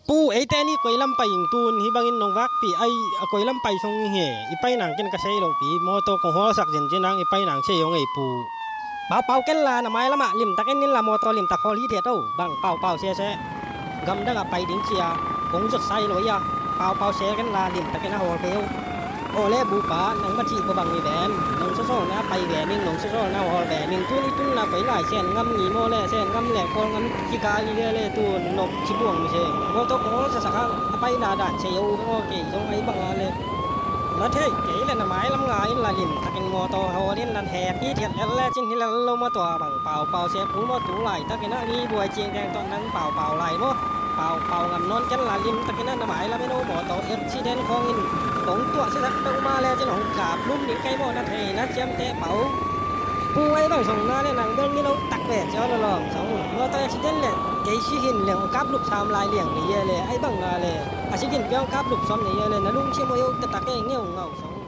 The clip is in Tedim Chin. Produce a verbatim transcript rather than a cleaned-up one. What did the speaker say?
Pu, eite ni koi lam pai ing tun, hih bangin nong vakpih ai, a koi lam pai song hi, i pai nang ken ka sei lo pi, mawtaw kong hawlsak zenzen ang, i pai nang sei ong ei pu. Paupau ken la, na mai lamah limtak en in la, mawtaw limtak hawl hi thiat o, bang paupau sese. Gamdang a pai ding cia kong zot sai lo ia, paupau se ken la, limtak en a hawl kei o. Aw le bupa, nang ma cih ko bang mi ven, nong sawsawlna pai ve ning, nong sawsawlna hawl ve ning, tuni tunna koi lai Sen ngam ngi maw le, Sen ngam le Kawl ngam kikal i ve le, tun nop ci buang mi se. Mawtaw kong hawlsasak hang, a paina dan sei o ve maw, kei zong ai bang a le. Na thei kei le na mailam nga in la limtakin mawtaw hawl in la hek i thiat lel le cin hi lel lo maw, tua bang paupau se pu maw, tu laitakin a ni buai cing teng tawh nang paupau lai maw. Paupau ngam nawn ken la limtakin a na mailam in o, mawtaw accident khawngin kong tuah siasak peuhmah le cin hong kap lum ding kei maw, na theina ciamteh pau. Pu, ai bang zong na le nang bel ni lo tak ve cia lawlawm zong. Mawtaw accident le kei si hin le hong kap lup sam lai liang nei ia le, ai bang a le a si gin pia hong kap lup sawm nei ia le, na lungsim aw taktak e, ngeu ngau zong.